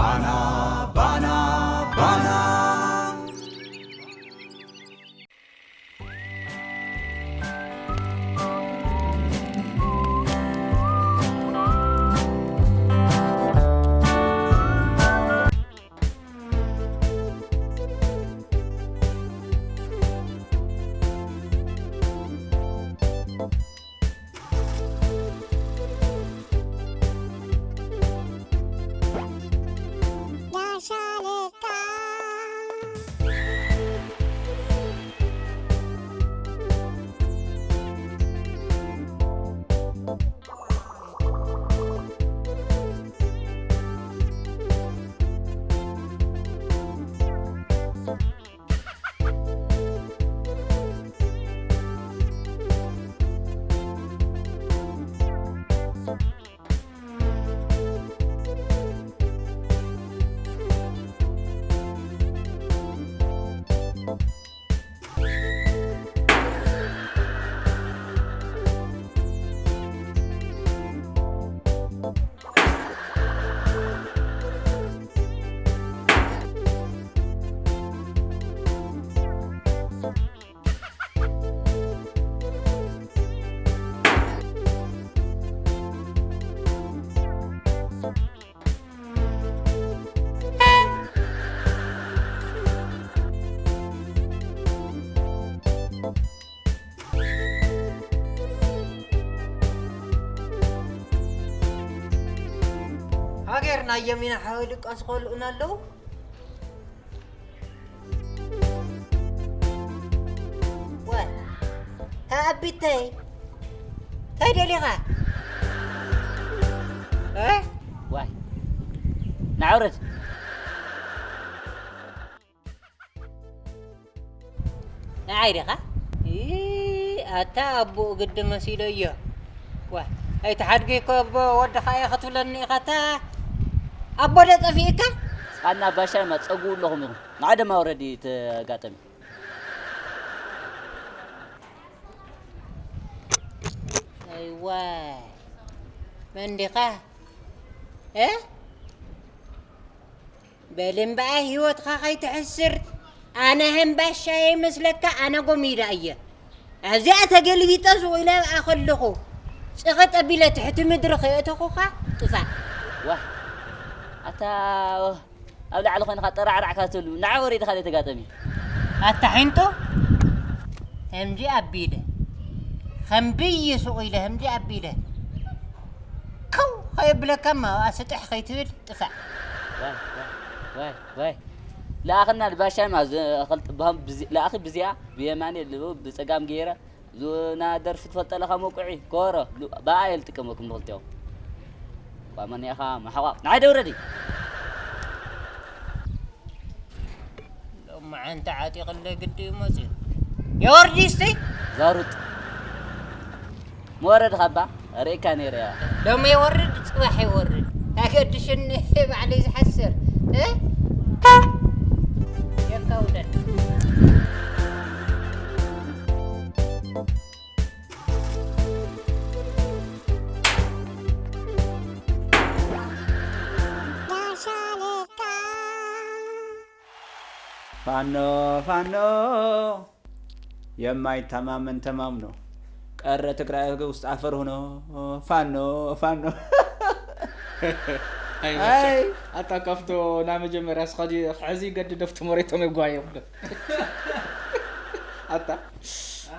ባና ባና ባና። ሃገርና የሚና ሓወ ድቃስ ከልኡና ኣለዉ። ወይ፣ ኣቢተይ፣ እንታይ ደሊኻ? እ? ዋይ፣ ንዓ ውረድ። ንዓይ ዲኻ? ኢ፣ ኣታ ኣቦኡ ግዲ መሲለዮ። ዋ፣ ኣይትሓድጊ እኮ ኣቦ ወድኻ እየ ክትብለኒ ኢኻ። ኣታ ኣቦ ዶ ጠፊእካ? ስኻና ባሻ ማ ጸጉ ኣለኹም ኢኹም። ንዓ ደማ ውረዲ ተጋጠሚ። ኣይዋ፣ መን ዲኻ? እ? በል እምበኣ ህይወትኻ ከይትሕስር። ኣነ ህምባሻ ይመስለካ? ኣነ ጎሚዳ እየ። ኣብዚኣ ተገልቢጠ ዝቑኢለ ኣብኣ ከለኹ ጽቕጥ ኣቢለ ትሕቲ ምድሪ ከየእተኹኻ ጥፋእ። ዋይ፣ ኣታ ኣብ ላዕሊ ኮይንካ ጠራዕራዕካ ትብል፣ ንዓ ወሪድካ ደይ ተጋጠሚ። ኣታ ሒንቶ፣ ከምዚ ኣቢለ፣ ከምብይ ሱቕ ኢለ፣ ከምዚ ኣቢለ፣ ከው ከየብለካ እማ ኣብኣ ስጥሕ ከይትብል ጥፋእ። ዋይ፣ ዋይ፣ ዋይ፣ ዋይ። ለኣኽና ልባሻይ ማ፣ ዝ-፣ ኸልጥ-፣ ብሃም-፣ ብዚ-፣ ለኣኺ ብዚኣ፣ ብየማኔ፣ ል-፣ ብጸጋም ገይረ፣ ዙና ደርፊ ትፈልጠለኻ መውቅዒ፣ ኮሮ፣ ሉ-፣ ብኣ እየ ልጥቀመኩም ንኽልቲኦም። ቋመን ኢኻ፣ ማሕቋቕ። ንዓይ ደውረዲ። ሎማዓንቲ ዓጢቕለ ግዲ እዩ መፅዩ። የወርዲ እስቲ። ዘሩጥ። መወረድኻ እባ ርእካ ነይረ እያ። ሎሚ ይወርድ፣ ጽባሕ ይወርድ። ኣገድሽኒ ባዕለይ ዝሓስር። እ? የካውደን። ፋኖ ፋኖ የማይታማመን ተማምኖ ቀረ ትግራይ ውስጥ አፈር ሆኖ ፋኖ ፋኖ። አይ አይ። ኣታ ካብቶ ናይ መጀመርያ ስኸዲ ሕዚ ገድደፍቲ መሬቶም የጓዮም። ኣታ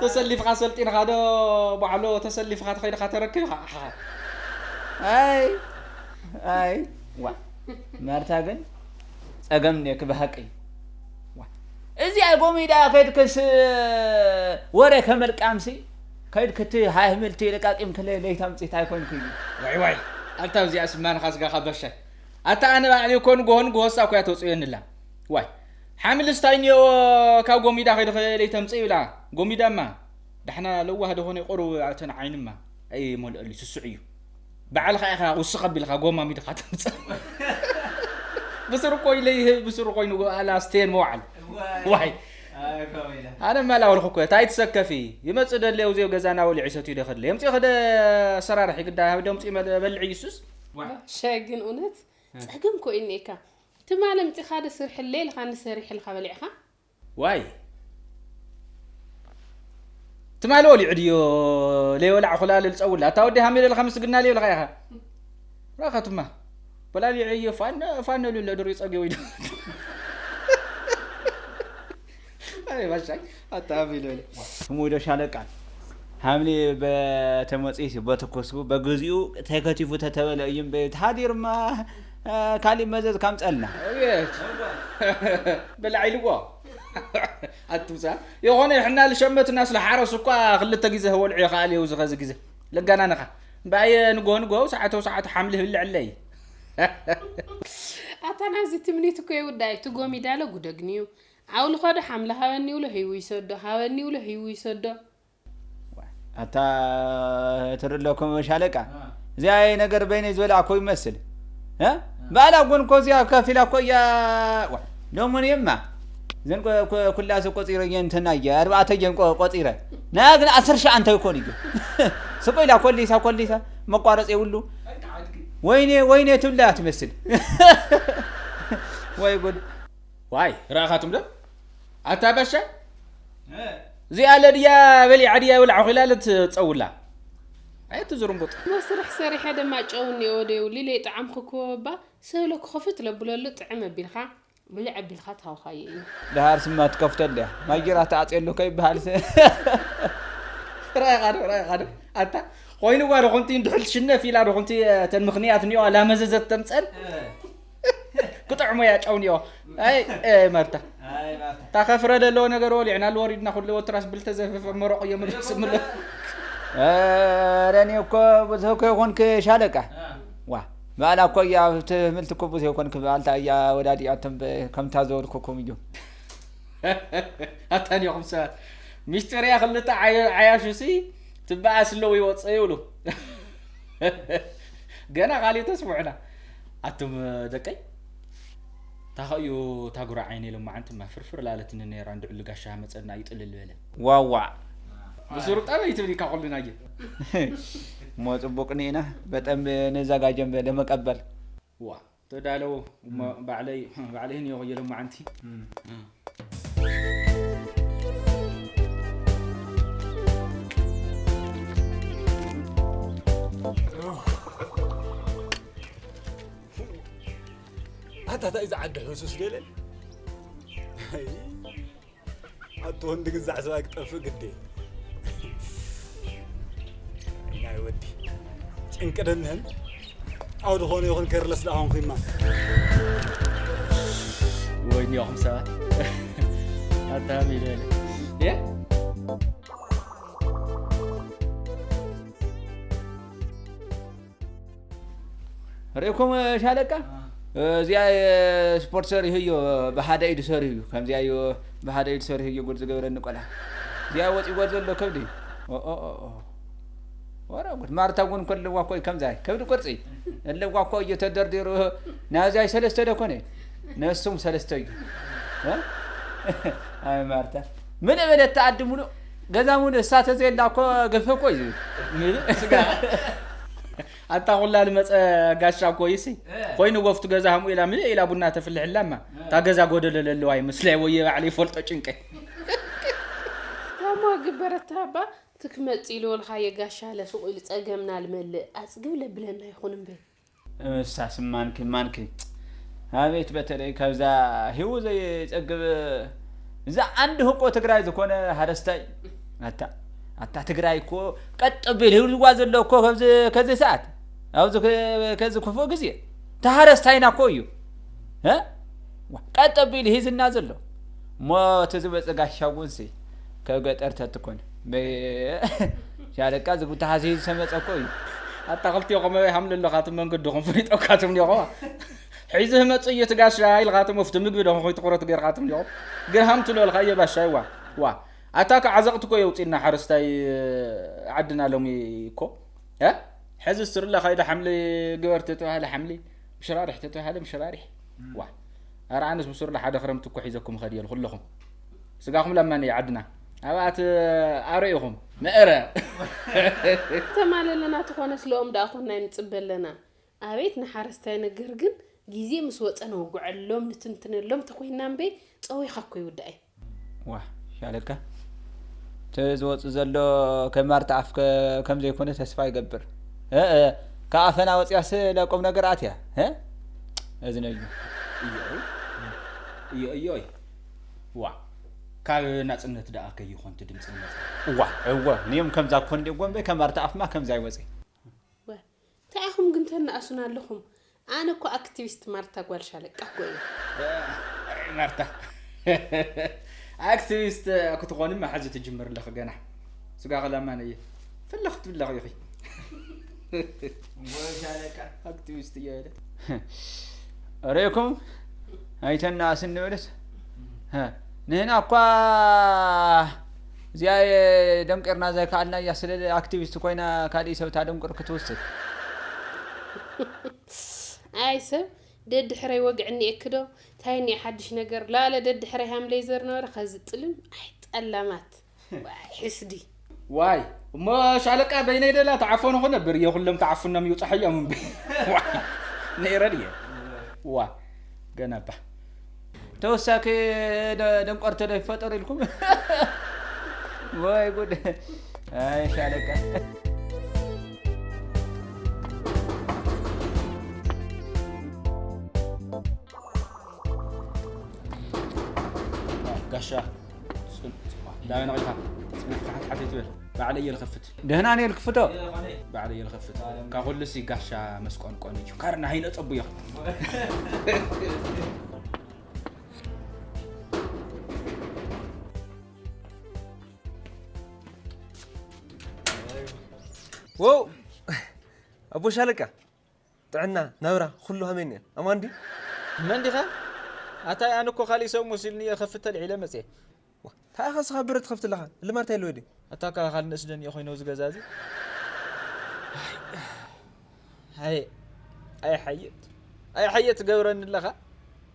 ተሰሊፍኻ ሰልጢንኻ ዶ ባዕሎ ተሰሊፍኻ ተኸይድኻ ተረክብኻ? ኣሓ። ኣይ፣ ኣይ፣ ዋ፣ ማርታ ግን ጸገም እኒኦኪ ብሃቂ። ዋ፣ እዚኣ ጎሚዳ ከይድክስ ወረ ከመልቃምሲ፣ ከይድክቲ ሃህምልቲ ለቃቂም ክለ ለይታ ምጽኢት ኣይኮንኩ እዩ። ዋይ፣ ዋይ፣ ኣንታ እዚኣ ስማንኻ ስጋኻ በሻይ። ኣታ ኣነ ባዕለይ እኮ ንግሆ ንግሆሳ እኮ እያ ተውጽየንላ። ዋይ፣ ሓምልስ ታይ እኒኦ ካብ ጎሚዳ ከይዲ ለይተምጽእ ይብላ። ጎሚዳማ ዳሕና ለዋህ ደኾነ ቆርብ ኣተን ዓይንማ ኣይመልአሉ ስሱዕ እዩ። ባዕልኻ ኢኻ ውስኽ ኣቢልካ ጎማሚድኻ ተምጽእ። ብስሩ እኮ ኢለ ይህብ፣ ብስሩ ኮይኑ ኣላ ስቴን መዋዕል። ዋይ። ዋይ። ኣይ፣ ኮሜዳ። ኣነ ማላወልኩ እኮ፣ ታይ ትሰከፊ? ይመጽእ ደለየው ዜው ገዛና ወሊዑ ይሰትዩ ዶ ከድለ? የምጽእ ከደ ሰራርሕ ይግዳ፣ ሃብ ደምጽኡ መደ-፣ በልዕ ይሱስ። ዋይ። ሻይ ግን እውነት እ። ጸገም እኮ እዩ እኒኤካ። ትማሊ ኣምጺኻ ዶ ስርሕለይ ኢልካ ንሰሪሕ ኢልካ በሊዕኻ? ዋይ፣ ትማሊ ወሊዑ ድዮ ለይበላዕኹ ላለ ልጸውላ? እታ ወዲ ሃሜለ ኢልካ ምስግና ለይብልካ ኢኻ። ራኻትማ በላሊዐዮ ፋኖ ፋኖ ሉለ ድሪ ጸጊ ወይ ዶ? ኣይ ባሻይ፣ ኣታ ሃሜለ በለ። ስሙ ዶ ሻለቃ? ሃምሊ በተመጽኢሲ በተኮስቡ በግዚኡ ተከቲፉ ተተበለ እዩ እምበይ ተሃዲርማ፣ እ፣ ካሊእ መዘዝ ካምጸልና። ኣቤት። በላዕ ኢልዎ። ኣቱምሳ፣ የኾነ ይሕና ልሸመትና ስለ ሓረሱ እኳ ክልተ ግዜ ህወልዑ ይኸኣል እዩ ዝኸዚ ግዜ። ለጋናንኻ። እምበኣየ ንግሆ ንግሆ ሰዓተው ሰዓት ሓምሊ ህብልዕለይ። ኣታ ናብዚ ትምኒት እኮ ይውዳእ እዩ። ትጎሚዳለ ጉደግንዩ። ዓውልኻ ዶ ሓምሊ ሃበኒ ይብሎ ህይቡ ይሰዶ፣ ሃበኒ ይብሎ ህይቡ ይሰዶ። ኣታ ትርለኩም ሻለቃ፣ እዚኣ ነገር በይነይ ዝበላ እኮ ይመስል። እ? በዓላ ጎን እኮ እዚኣ ከፊላ እኮ እያ። ዋ፣ ሎሙን የማ እዘን ኮ-፣ ኮ-፣ ኩላሰ ቆጺረ እየ እንተና እየ ኣርባዕተ እየን ቆ-፣ ቆጺረ። ና ግን ዓሰርተ ሸዓንተ ይኮን እዩ። ስቆ ኢላ ኮሊሳ ኮሊሳ መቋረጽ የብሉ። ወይኔ ወይኔ ትብላ ትመስል። ወይ ጉድ። ዋይ፣ ረኣኻትም ዶ? ኣታ ባሻ? እ። እዚኣ ለድያ በሊዓ ድያ ይብልዓ ኺላ ለትጸውላ። ኣየት ዝርምቡጥ። መስርሕ ሰሪሐ ደማ ጨው እኒኦ ዶ ይብሉ ኢለ ይጠዓምኩ ክወባ፣ ሰብለ ክኸፍት ለብለሉ ጥዕም ኣቢልካ፣ ብልዕ ኣቢልካ ትሃውኻዮ እዩ። ደሃር ስማ ትከፍተሉ እያ። ማይጌራ ተዓጽየሉ ከይበሃል ሰ-፣ ረኣኻ ዶ፣ ረኣኻ ዶ? ኣታ፣ ኮይንዋ ዶ ኹንቲ እንድሕል ሽነፍ ኢላ ዶ ኹንቲ፣ እተን ምኽንያት እኒኦ ላመዘዘት ተምጸን? እ። ክጥዕሞ እያ ጨው እኒኦ። ኣይ፣ እ፣ ማርታ። ኣይ፣ ማርታ። እታ ከፍረ ዘለዎ ነገር ወሊዕና ልወሪድና ኩሉ ወትራስ ብልተ ዘፈፈ መረቕ እዮም ዝስምሎ። ኧረ፣ እኔ እኮ ብዙህ እኮ ይኾንክ ሻለቃ። እ። ዋ፣ በዓላ እኮ እያ ትህምልት እኮ ብዙህ ይኾንክ በዓልታ እያ ወዳዲኣቶም በ-፣ ከምታ ዘወድኩኩም እዩ። ኣታ እኒኹም ሰባት። ሚስጢር እያ ክልተ ዓዮ-፣ ዓያሹ ሲ ትበኣስ ኣለዉ ይወፅእ ይብሉ። ገና ካሊእ ተስምዑና። ኣቱም ደቀይ፣ ታኸእዩ ታጉራ ዓይነ ሎማዓንቲ ማ ፍርፍር ላለትኒ ነይራ እንድዕሉ ጋሻ መፀና ይጥልል በለ። ዋዋ። ብስሩ ጠበይ ትብሊ ካብ ኩሉና እየ። እሞ ፅቡቅ ኒና በጠም ነዛጋጀን በለ መቀበል። ዋ፣ ተዳለዉ እሞ ባዕለይ፣ ባዕለይ ህን ይኸየ ሎማዓንቲ። ኣታ እንታይ ዝዓዲ ሕሱስ ገለ? ኣይ፣ ኣቶ ወንድ ግዛዕ ሰብኣይ ክጠፍእ ግዴ። ናይ ወዲ ጭንቂ ደንህን ኣው ዝኾነ ይኹን ከርለስ ደኣ ኾንኩ ይማ። ወይኒ ይኹም ሰባት። ኣታ ሃሜለ በለ። የ? ርኢኹም ሻለቃ? አ። እዚኣ ስፖርት ሰሪሁ እዩ፣ ብሓደ ኢዱ ሰሪሁ እዩ። ከምዚኣ እዩ ብሓደ ኢዱ ሰሪሁ እዩ ጉድ ዝገበረኒ ቆልዓ። እዚኣ ወፂ ጎል ዘሎ ከብዲ። ኦ፣ ኦ፣ ኦ፣ ኦ። ወረ ጉድ። ማርታ እውን እኮ ኣለዋ እኮ እዩ ከምዚኣ። ከብዲ ቅርፂ ኣለዋ እኮ እዩ ተደርዲሩ። ናዚኣ ሰለስተ ዶ ኮነ? ነሱም ሰለስተ እዩ። እ? ኣይ ማርታ። ምልእ በለት ተኣዲ ሙሉእ። ገዛ ሙሉእ እሳ ተዘየላ እኮ ገፈ እኮ እዩ። ምልእ ስጋ። ኣታ ኩላ ልመጸ ጋሻ እኮ ይሲ። እ። ኮይኑ ወፍቱ ገዛ ሃምኡ ኢላ ምልእ ኢላ ቡና ተፍልሕላማ። እ። እታ ገዛ ጎደሎ ለለዋ ይመስለይ ወየ ባዕለ ይፈልጦ ጭንቀ። ታሞ ግበረታ እባ ትክመጽ ኢሉ ወልኻየ ጋሻ ለሱቕ ኢሉ ጸገምና ልመልእ ኣጽግብ ለብለና ይኹን እምበይ። እሳስ ማንኪ ማንኪ። ኣቤት በተለይ ካብዛ ሂቡ ዘይጸግብ እዛ ዓንዲ ህቆ ትግራይ ዝኾነ ሃረስታይ። ኣታ፣ ኣታ ትግራይ እኮ ቀጥ ቢል ህልዋ ዘሎ እኮ ከዚ፣ ከዚ ሰዓት። ኣብዚ ከ-፣ ከዚ ክፉእ ግዜ። ተሃረስታይና እኮ እዩ። እ? ዋ፣ ቀጥ ቢል ሂዝና ዘሎ። ሞ እቲ ዝመጽእ ጋሻ እውን ሲ ካብ ገጠር ተትኮን። በ-፣ ሻለቃ ዝጉታ ሓዚ ሂዙ ተመጸ እኮ እዩ። ኣታ ክልቲኦኹም ኣበይ ሃምሉ ኣለኻትም መንገድኹም ፈሊጦካትም ዲኹም? ሒዙ ህመጽእ እዩ እቲ ጋሻ ኢልኻትም፣ ኣብቲ ምግቢ ዶ ኾይ ትኹረት ጌርኻትም ዲኹም? ግን ሃምቱ ዶ ኢልካ እየ ባሻይ ዋ። ዋ። ኣታ ከ ዓዘቕቲ እኮ የውፅእና ሓረስታይ ዓድና ሎሚ እኮ። እ? ሕዚ ስርላ ካይዳ ሓምሊ ግበር ተተባሃለ ሓምሊ፣ ምሽራሪሕ ተተባሃለ ምሽራሪሕ። ዋ። ኣረ ኣነስ ብስርላ ሓደ ክረምቲ እኮ ሒዘኩም ኸድየ ኩለኹም። ስጋኹም ለማኒ ዓድና። ኣብኣት ኣረ ኢኹም። መእረ። ተማለለና ትኾነ ስለኦም ደኣ ኮናይ ንጽበ ኣለና። ኣቤት ንሓረስታይ ነገር ግን ግዜ ምስ ወጸ ነውግዐሎም፣ ንትንትነሎም ተኾይንና እምበይ ጸዊኻ እኮ ይውዳእ እዩ። ዋ፣ ሻለቃ፣ እቲ ዝወጽእ ዘሎ ከማር ተኣፍ ከ-፣ ከም ዘይኮነ ተስፋ ይገብር። እ፣ እ፣ ካብ ኣፈና ወጽያስ ለቁም ነገር ኣትያ። እ? እዚ ነዩ። እዮ፣ እዮ፣ እዮ፣ እዮ። ዋ፣ ካብ ናጽነት ደኣ ከይኾን እቲ ድምጺ ዝመጽእ። እዋ፣ እወ፣ እኔም ከምዛ እኮ እንደ ጎንበ ከማር ተኣፍማ ከምዛ ይወጽእ። ወ-፣ እንታይ ኢኹም ግን ተነኣሱና ኣለኹም? ኣነ እኮ ኣክቲቪስት ማርታ ጓል ሻለቃ እኮ እየ። እ፣ ማርታ። ኣክቲቪስት ክትኾንማ ሕዚ ትጅምር ኣለኺ ገና። ስጋ ኸላማን እየ። ፍልኽ ትብለኺ ኢኺ። ጓል ሻለቃ ኣክቲቪስት እየ ኢለ። ርኢኹም? ኣይተነኣስን ንበልስ? ሀ፣ ንህና እኳ እዚኣ ደንቂርና ዘይከኣልና እያ፣ ስለ ኣክቲቪስት ኮይና ካልእ ሰብ እታ ደንቁር ክትውስድ። ኣይ ሰብ፣ ደድሕረይ ወግዒ እኒኤኪ ዶ? እንታይ እኒኤ ሓድሽ ነገር? ላለ ደድሕረይ ሃም ሌዘር ነበረ፣ ከዚ ጥልም። ኣይ ጠላማት። ዋይ ሕስዲ። ዋይ፣ እሞ ሻለቃ በይነይ ደላ ተዓፎ ንኹ ነብር እየ፣ ኩሎም ተዓፉኖም ይውጻሐዮም እምቢ። ዋይ፣ ነይረ ድየ? ዋ፣ ገና እባ። ተወሳኪ ደ-፣ ደንቆርተ ዶ ይፈጠሩ ኢልኩም? ወይ ጉድ። ኣይ ሻለቃ። ጋሻ፣ ጽን-፣ ጽን-፣ ዳበና ቂልካ፣ ጽንሕ፣ ፍሓት ሓት ኣይትበል። ባዕለይ እየ ልኸፍት። ደህና ነይ ልክፍቶ። ባዕለይ እየ ልኸፍት። ካብ ኩሉሲ ጋሻ መስቆንቆን እዩ። ካርና ሃይነ ጸቡዮ። ወው! ኣቦ ሻለቃ፣ ጥዕና፣ ናብራ፣ ኩሉ ከመይ እኒኦ? ኣማን ድዩ? መን ዲኻ? ኣታይ ኣነ እኮ ካሊእ ሰብ መሲሉኒ እየ ከፍት ተልዒለ መፅየ። ዋ፣ እንታይ ኢኻ ስኻ ብረት ትኸፍት ኣለኻ? እልማርታ የለወ ድዩ? ኣታ ካኻ ካልእ ንእስ ደኒኦ ኮይኖ ዝገዛ እዚ? ኣይ፣ ኣይ ሓየት፣ ኣይ ሓየት ትገብረኒ ኣለኻ?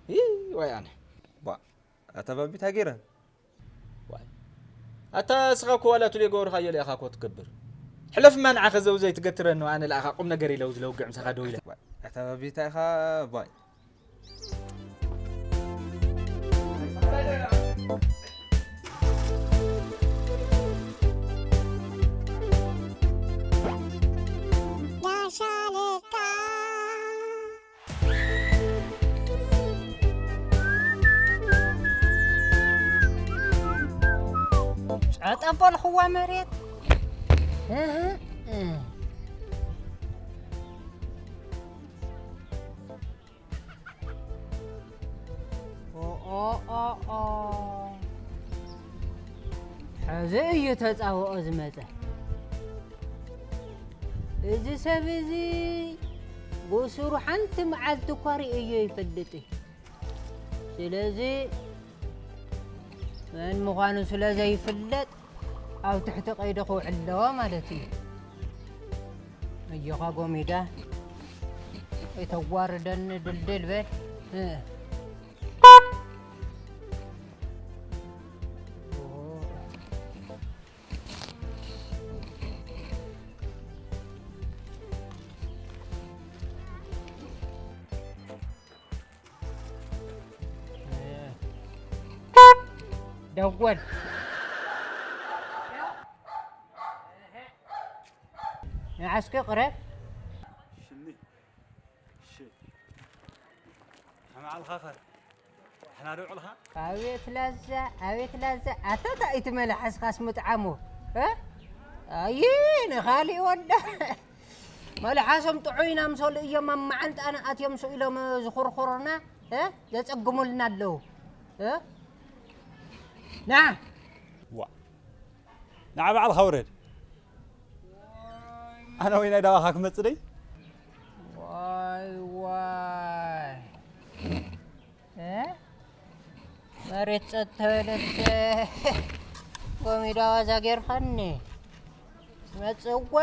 ይ፣ ዋይ ኣነ። ዋ፣ ኣታ ባቢ እንታይ ገይረ? ዋይ። ኣታ እስኻ እኮ ዋላ ቱሌ ገበርካዮ ኢኻ እኮ ትገብር። ሕለፍማ ንዓኸ ዘው ዘይትገትረኒ፣ ኣነ ለኣኻ ቁም ነገር ኢለ ዝለውግዕ ምሳኻ ደው ኢለ። ዋይ። ኣታ ባቢ እንታይ ኢኻ ባይ? ጋሻ ለቃ። ጸጠ በልኽዋ መሬት። እህ፣ እህ። ኦ፣ ኦ፣ ኦ፣ ኦ። ሕዚ እዩ ተጻብኦ ዝመጸ። እዚ ሰብ እዚ ብሱሩ ሓንቲ መዓልቲ እኳ ርእዮ ይፈልጥ። ስለዚ መን ምዃኑ ስለ ዘይፍለጥ ኣብ ትሕቲ ቀይዲ ክውዕል ኣለዎ ማለት እዩ። ኣጆኻ ጎሚዳ፣ ኣይተዋርደኒ፣ ድልድል በል። እ። ደወል። ንዓስኪ ቅረብ። ሽኒ። እሺ። ከመይ ዓልኻ ፈር? ሕና ዶ ዕልኻ? ኣቤት ላዛ፣ ኣቤት ላዛ። ኣታ እንታይ እቲ መልሓስካስ ምጥዓሙ? እ? ኣይ፣ ንኻሊእ ወዳ። መልሓሶም ጥዑይ ኢና ምሰሉ እዮም ኣብ መዓንጣና ኣትዮም ስኢሎም ዝኹርኹሩና፣ እ? ዘጸግሙልና ኣለዉ። እ? ና። ዋ። ንዓ ባዕልኻ ውረድ። ኣነ ወይ ናይ ዳባኻ ክመጽእ ደይ? ዋይ፣ ዋይ። እ? መሬት ጸጥ ተበለት። ጎሚዳ ዋዛ ጌርኻኒ። መጽዋ።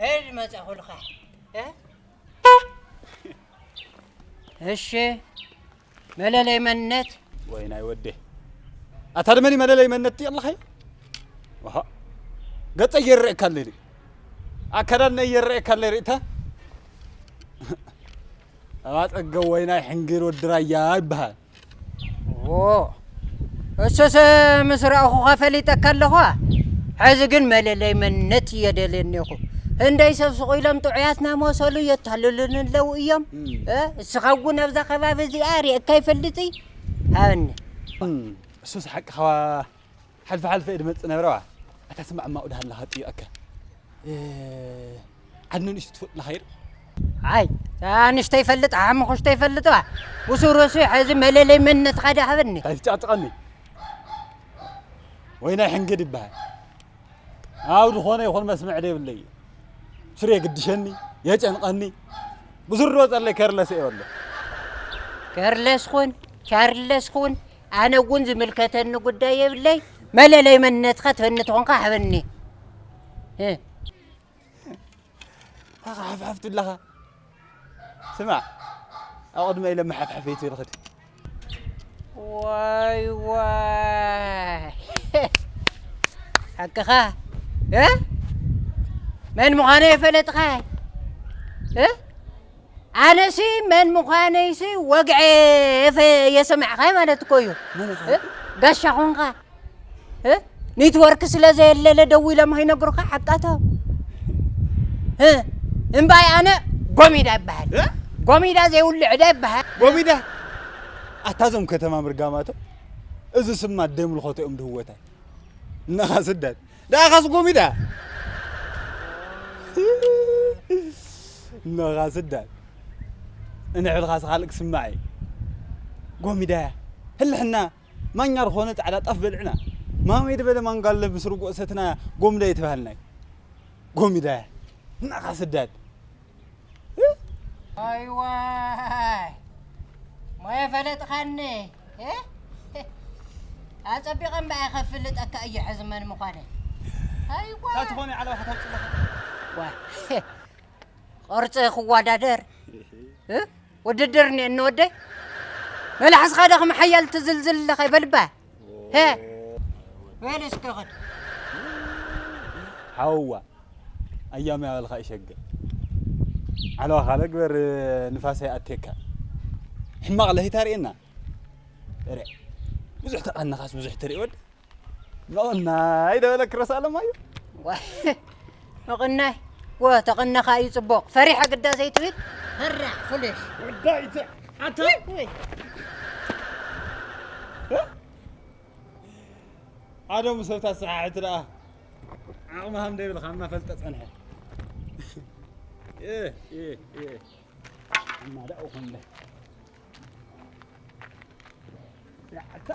ሄድ መጻኹልካ። እ? እሺ፣ መለለይ መንነት? ወይ ናይ ወዴ። ኣታ ደመኒ መለለይ መንነት ኣለኻዮ? ዋሃ። ገጸይ ይረኣየካ ኣሎ ኢሉ። ኣከዳድናይ ይረኣየካ ኣሎ ርእታ? ኣባ ጸገብ ወይ ናይ ሕንግል ወዲ ራያ ይበሃል። ዎ፣ እሱስ ምስ ረኣኹኻ ፈሊጠካ ኣለኹ። ሕዚ ግን መለለይ መንነት እየ ደልየኒ እኹ። ህንደይ ሰብ ስቕ ኢሎም ጥዑያት ናመሰሉ የታልሉኒ ኣለዉ እዮም። እም። እ፣ እስኻ እውን ኣብዛ ከባቢ እዚኣ ርእየካ ይፈልጥ እዩ። ሃበኒ። እም፣ እሱስ ሓቅኻ። ሓልፊ ሓልፊ እየ ድመጽእ ነብረዋ። ኣታ ስማዕ፣ እማኡ ድሃለኻ ጥዩኣካ። እ፣ ዓድኒ ንእሽቶ ትፈልጥ ኣለኻ ኢሉ? ኣይ፣ ኣንሽቶ ይፈልጥ፣ ሓሙኽሽቶ ይፈልጥዋ። ውሱር ውሱር፣ ሕዚ መለለይ መንነትኻ ዳ ሃበኒ። እንታይ ትጨቕጭቐኒ? ወይ ናይ ሕንግድ ይበሃል። ኣብ ዝኾነ ይኹን መስምዕ ደይብለይ። ስር የግድሸኒ፣ የጨንቐኒ። ብስሩ ድወጸለይ ከርለስ እየ ወለ። ከርለስ ኹን፣ ቻርለስ ኹን፣ ኣነ እውን ዝምልከተኒ ጉዳይ የብለይ። መለለይ መንነትካ ትህኒ ተኾንካ ሃበኒ። እ። ኣኻ ሓፍሓፍ ትብለኻ። ስማዕ፣ ኣብ ቅድመ ኢለ መሓፍሓፈይ ትብል ኽድ። ዋይ ዋይ። ሓቅኻ? እ? መን ምዃነ የፈለጥኻ? እ? ኣነሲ መን ምዃነይሲ ወግዐ የፈ-፣ የሰማዕኻይ ማለት እኮ እዩ። መን ኢኻ? እ? ጋሻ ኾንካ። እ? ኔትወርክ ስለ ዘየለለ ደዊሎም ኣይነግሩኻ ሓቃቶም። እ? እምባይ ኣነ ጎሚዳ ይበሃል። እ? ጎሚዳ ዘይብሉ ዕዳ ይበሃል። ጎሚዳ? ኣታ እዞም ከተማ ምርጋማቶም፣ እዚ ስማ ደምልኾቶ እዮም ድህወታይ። እነኻ ስዳድ። ደኣኻስ ጎሚዳ? እነኻ ስዳድ። እንዕልኻስ ካልእ ክስማዕ እዩ። ጎሚዳ እያ። ህልሕና ማኛ ዝኾነ ጻዕዳ ጣፍ በልዕና። ማመይ ዝበለ ማንጋለ ምስ ርጉኦ ሰትና ጎምዳ የተባህልናይ። ጎሚዳ እያ። እነኻ ስዳድ። ዋይ ዋይ። ሞየ ፈለጥኻኒ። እ? ኣጸቢቐ እምበኣር ከፍልጠካ እየ ሕዚ መን ምዃነ። ኣይ ዋይ። እንታይ ትኾነ ዓለባ ከተውጽእ ኣለኻ? ዋይ። ቅርጺ ክወዳደር። እ? ውድድር እኒኤኒ ወደይ። መልሓስኻ ዶ ከም ሓያል ትዝልዝል ኣለኻ ይበልባ። ሄ። በል እስከ ኽድ። ሓውዋ። ኣያም ያበልኻ ይሸግር። ዓለዋ ካልእ ግበር፣ ንፋስ ኣይኣትየካ። ሕማቕ ለሂታ ርእየና። ረ-፣ ብዙሕ ተቐነኻስ ብዙሕ ትርኢ ወዲ። መቐናይ ደበለ ክረስ ኣለማዮ። ዋ-፣ መቐናይ። ወ-፣ ተቐነኻ እዩ ጽቡቕ። ፈሪሓ ግዳ ዘይትብል። ፈራሕ፣ ፍሉሽ። ወዳይተ፣ ኣታ። ወይ፣ ወይ። እ? ኣዶ ምስ ሰብታ ሰሓሕት ደኣ ዓቕሚ ሃም ደይብልካ እናፈልጠ ጸንሐ። እ፣ እ፣ እ። እና ደኣ ኹንለ። ያዕታ።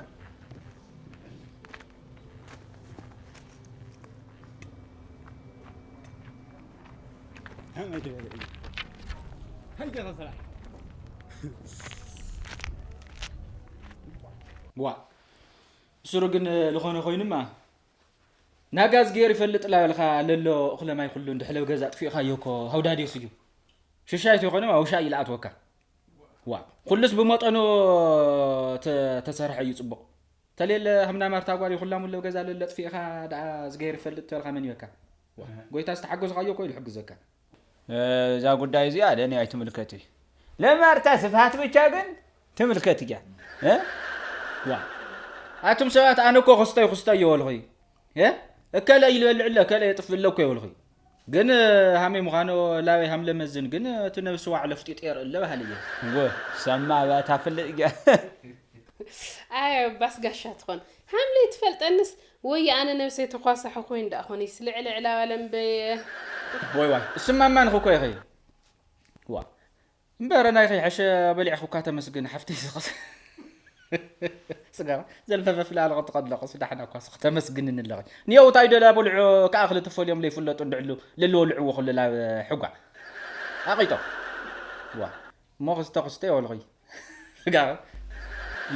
ከመይ ትበል እዩ? ከይደ ስራሕ። ዋ፣ ስሩ ግን ልኾነ ኮይኑማ፣ ናጋ ዝገይር ይፈልጥ ላበልካ ለሎ እኽለ ማይ ኩሉ እንድሕለብ ገዛ ኣጥፊእኻዮ እኮ ሃውዳዴስ እዩ። ሽሻይ ተይኮነ ውሻ እዩ ልኣትወካ። ዋ፣ ኩሉስ ብመጠኑ ተ-፣ ተሰርሐ እዩ ጽቡቕ። ተሌለ ሃምና ማርታ ጓል ኩላ ሙለው ገዛ ለሎ ኣጥፊእኻ ደኣ ዝገይር ይፈልጥ ተልካ መን ይበካ? ዋ፣ ጎይታ ዝተሓገዝኻዮ እኮ እዩ ዝሕግዘካ። እዛ ጉዳይ እዚኣ ለእኔ ኣይትምልከት እዩ። ለማርታ ስፍሃት ብቻ ግን ትምልከት እያ። እ? ዋ። ኣቱም ሰባት ኣነ እኮ ክስተይ ክስተይ ይበልኹ እዩ። እ? እከለ ይልበልዕ ኣሎ፣ እከለ የጥፍእ ኣሎ እኮ ይበልኹ እዩ። ግን ሃመይ ምዃኑ ላበይ ሃም ለመዝን ግን እቲ ነብሲ ዋዕለ ፍጢጥ የርኢ ኣሎ በሃሊ እየ። ጎ፣ ሰማ ባታ ፍልጥ እያ። ኣይ፣ ባስ ጋሻ ትኾን። ሃምለይ ትፈልጠንስ፣ ወይ ኣነ ነብሰይ ተኳሳሒ ኮይን ደኣ ኾነ፣ ስልዕ ልዕላ ባለ እምበየ። ወይ፣ ወይ፣ እስማ ማንኹ እኮ ኢኺ። ዋ። እምበረ፣ ናይኺ ሕሸ በሊዕኹካ ተመስግን፣ ሓፍተይ ዝኸስ-፣ ስጋ ዘልፈፈፍ ላለ ቅጥቐ ኣለኹ፣ ስዳሕና እኳ ስኽ ተመስግንኒ ኣለኺ። ንየው፣ እንታይ ደላ በልዑ፣ ከኣ ክልተ ፈልዮም ለይፍለጡ እንድዕሉ፣ ለልወልዕዎ ኩሉ ላብ ሕጓ። ኣቒጦ። ዋ። እሞ ክስተ ክስተ ይበልኹይ። ጋር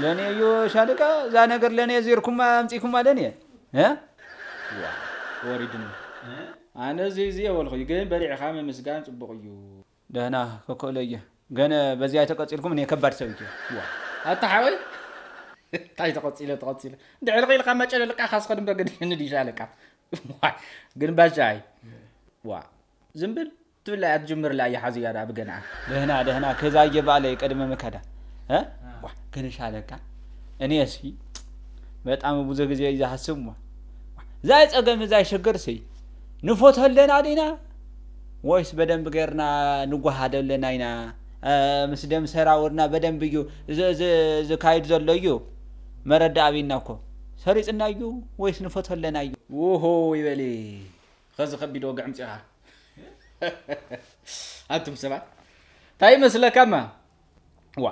ለኔ እዩ ሻለቃ፣ እዛ ነገር ለኔ ዜርኩማ ኣምጺኩማ ለኔ። እ? ዋ፣ ወሪድኒ። እ? ኣነ እዚ እዚ የበልኹ እዩ፣ ግን በሊዕኻ ምምስጋን ጽቡቕ እዩ። ደህና ክክእሎ እየ። ግን በዚኣ ተቀጺልኩም እኔ ከባድ ሰብ እየ። ዋ። ኣታ ሓወይ? እንታይ ተቐጺለ፣ ተቐጺለ? እንድሕር ኢልካ መጨለልቃ ካስኸ ድምበ ገዲፍኒ ድዩ ሻለቃ? ዋ። ግን ባሻይ። ዋ። ዝም ብል ትብላ እያ ትጅምር ላ እያ ሓዚያ ዳ ብገንዓ። ደህና፣ ደህና፣ ከዛ እየባለ ቅድመ መከዳ። እ? ዋ፣ ግን ሻለቃ። እኔ እሲ በጣም ብዙ ጊዜ ይዛሐስብ ሞ። ዛይ ጸገም ዛይ ሽግር ሲ ንፎቶ ኣለና ዲና? ወይስ በደንብ ጌርና ንጓሃደ ኣለና ኢና? እ፣ ምስ ደም ሰራውርና በደንብ እዩ ዝ-፣ ዝ-፣ ዝካይድ ዘሎ እዩ። መረዳ ኣቢና እኮ። ሰሪጽና እዩ ወይስ ንፎቶ ኣለና እዩ? ውሆ ይበሊ። ኸዚ ከቢድ ወግዒ ኣምጺኻ። ኣንቱም ሰባት፣ እንታይ ይመስለካማ? ዋ፣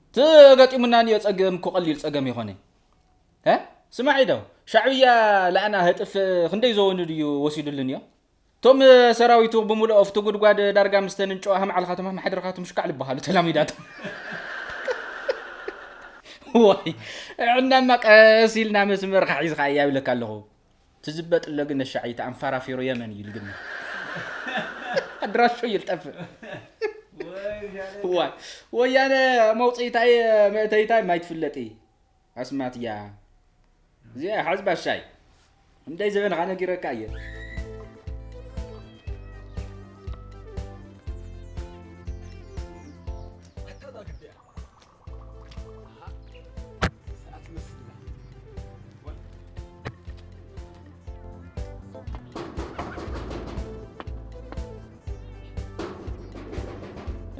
እቲ ገጢሙና ንዮ ጸገም እኮ ቀሊል ጸገም ይኾነ። እ? ስማዒ ዶ፣ ሻዕብያ ለኣና ህጥፍ ክንደይ ዘወንድ እዩ ወሲዱልን እዮ? እቶም ሰራዊቱ ብምልኦ ኣብቲ ጉድጓድ ዳርጋ ምስተን እንጨዋ ሃም ዓልኻቶም ሃም ሓደርኻቶም ሽካዕ ልበሃሉ ተላሚዳቶም። ዋይ፣ ዕናማ ቀስ ኢልና መስመርካ ሒዝካ እያ ይብለካ ኣለኹ። ትዝበጥሎ ግን ነሻዒት ኣንፋራፊሮ የመን እዩ ልግመት። ኣድራሾ ይልጠፍ። ዋይ፣ ወያነ መውፅኢታይ መእተይታይ ማይ ትፍለጥ እዩ። ኣስማት እያ። እዚኣ ሓዝ ባሻይ። እንደይ ዘበንኻ ነጊረካ እየ።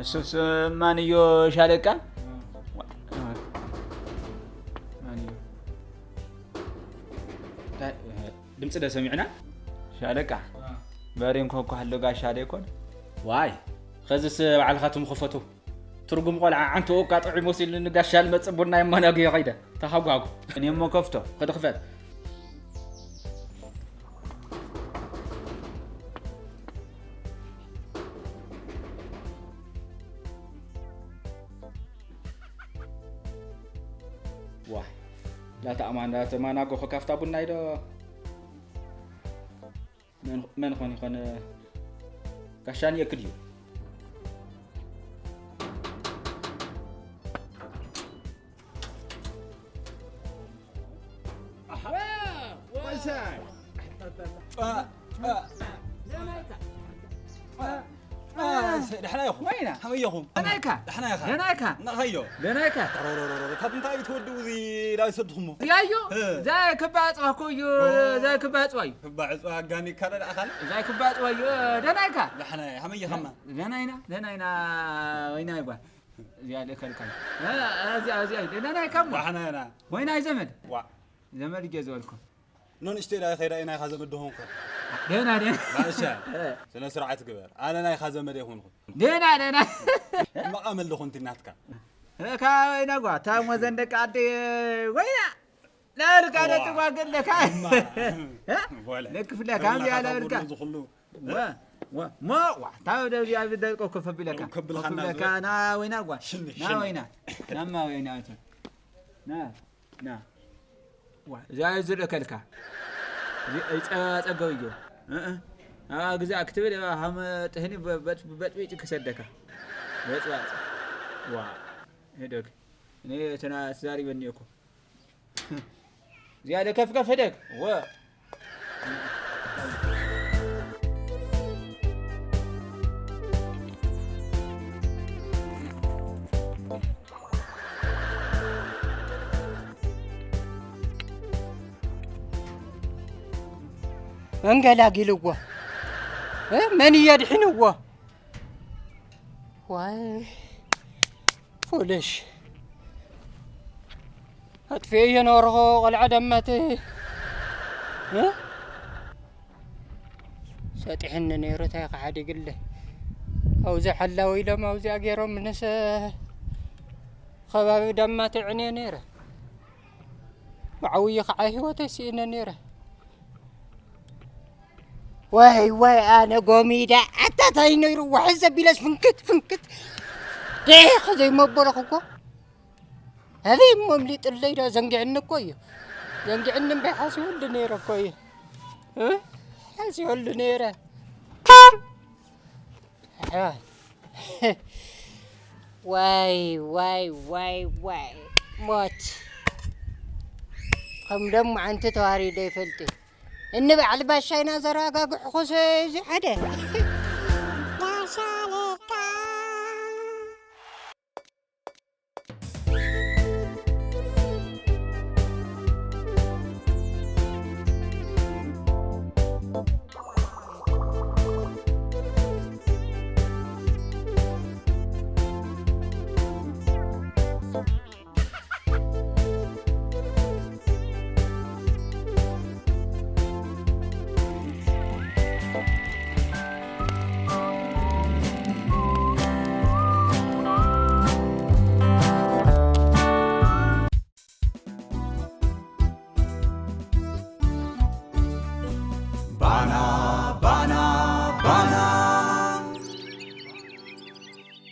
እሱስ ማን እዮ ሻለቃ? ማን እዮ? እንታይ፣ ድምፂ ዶ ሰሚዕና? ሻለቃ፣ በሬን ኮኮ ሃሎ ጋሻ ዶ ይኮን? ዋይ፣ ኸዚስ ባዕልኻ ትምኽፈቱ። ትርጉም ቆልዓ ዓንቶ እኳ ጥዑይ መሲሉ ንጋሻ ልመጽእ ቡና የማናግዮ ኸይደ። ተሃጓጉ። እኔ እሞ ከፍቶ። ኸዲ ክፈት። ዋይ፣ ላታ ኣማን፣ ላታ ማናጎ ኸካፍታ ቡና ይዶ? መን፣ መን ኾን ይኾን? ጋሻ ንየክድ እዩ። ኣሓ። ወሳይ። አ፣ አ። ደህና ኢኻ? አ፣ አ፣ ደሕና ኢኹም? ወይና። ከመይ ኢኹም? ደህና ኢካ? ደሕና ኢኻ? ደህና ኢካ? እናኸዮ። ደህና ኢካ? ሮሮሮሮ፣ ካብ እንታይ እዩ ተወዲኡ እዚ ዳዊት ሰድኹሞ? ያዩ፣ እ። ዛይ ክባጽዋ እኮ እዩ፣ ኦ። ዛይ ክባጽዋ እዩ። ክባጽዋ ኣጋኒካ ዶ ደኣ ካለ? ዛይ ክባጽዋ እዩ፣ ደህና ኢካ? ደሕና እየ፣ ከመይ ኢኻ? ደህና ኢና፣ ደህና ኢና፣ ወይና ይጓል። እዚኣ ልእከልካ። እ፣ እዚኣ፣ እዚኣ፣ ደህና ኢካ እሞ? ደሕና ኢና። ወይና ዘመድ? ዋ። ዘመድ እየ ዝበልኩ። ኖ ንእሽተይ ዳይ ኸይዳ ናይኻ ዘመድ ዶ ኾንኩ? ደህና፣ ደህና። ባሻ፣ እ። ስነ ስርዓት ግበር። ኣነ ናይኻ ዘመድ ኣይኮንኩን። ደህና፣ ደህና። እማቕ ኣመል ዶ ኾንቲ ናትካ? እ፣ ካበይ ነጓ? ታሞ ዘንደቃ ኣደ ወይና። ለልካ ዋ። ደጥዋ ገለካ። እማ። እ? ወለ። ለክፍለካ፣ ለብላኻ እዚኣ ለብልካ። ታቦሉ ዝኹሉ። ወ፣ ወ፣ ሞ፣ ዋ፣ ታው ደዚ ኣብ ደቆ ኮፍ ቢለካ። ኮፍ ቢልካ ኮፍ ቢለካ፣ እና ና ወይና ጓ። ሽኒ፣ ና ሽኒ። ወይና። ናማ ወይና ኣቶ። ና። ና። ዋ፣ እዚኣ እዩ ዝልእከልካ። እዚ ኣይጸ-፣ ጸገው እዩ። እ፣ እ። ኣ፣ ግዛእ ክትብል፣ ሃመ ጥህኒ በ-፣ በጥ-፣ በጥቢጭ ክሰደካ። በጥባጭ። ዋ፣ ሄደክ። እኔ ተና-፣ ተዛሪበኒ እኮ። እዚኣ ደ ከፍ ከፍ ሄደክ። ወ። መን ገላጊልዎ? እ? መን የድሕንዎ? ዋይ፣ ፉልሽ። ኣጥፊኤዮ ነበርኹ ቆልዓ ደመት። እ? ሰጢሕኒ ነይሩ፣ እንታይ ክሓዲግለይ? ኣብዚ ሓላዊ ኢሎም ኣብዚኣ ገይሮም፣ ንስ ከባቢ ደመት እዕንየ ነይረ። ብዓብዪ ከዓ ህይወተይ ስኢነ ነይረ። ዋይ፣ ዋይ፣ ኣነ ጎሚዳ፣ ኣታ ታይ ነይሩ፣ ዋሕዝ ዘቢለስ ፍንክት፣ ፍንክት። ዴ፣ ኸዘይ መበለኹ እኮ። ኣበይ እሞ ኣምሊጥለይ ዶ? ዘንጊዕኒ እኮ እዩ። ዘንጊዕኒ እምበይ ሓሲቡሉ ነይረ እኮ እዩ። እ? ሓስበሉ ነይረ። ኣሕዋት፣ ዋይ ዋይ ዋይ ዋይ፣ ሞት ከም ደሞ ሓንቲ ተዋሪደ ይፈልጥ። እኒ በዓል ባሻይና ዘረጋግሕኹስ እዚ ሓደ። ባና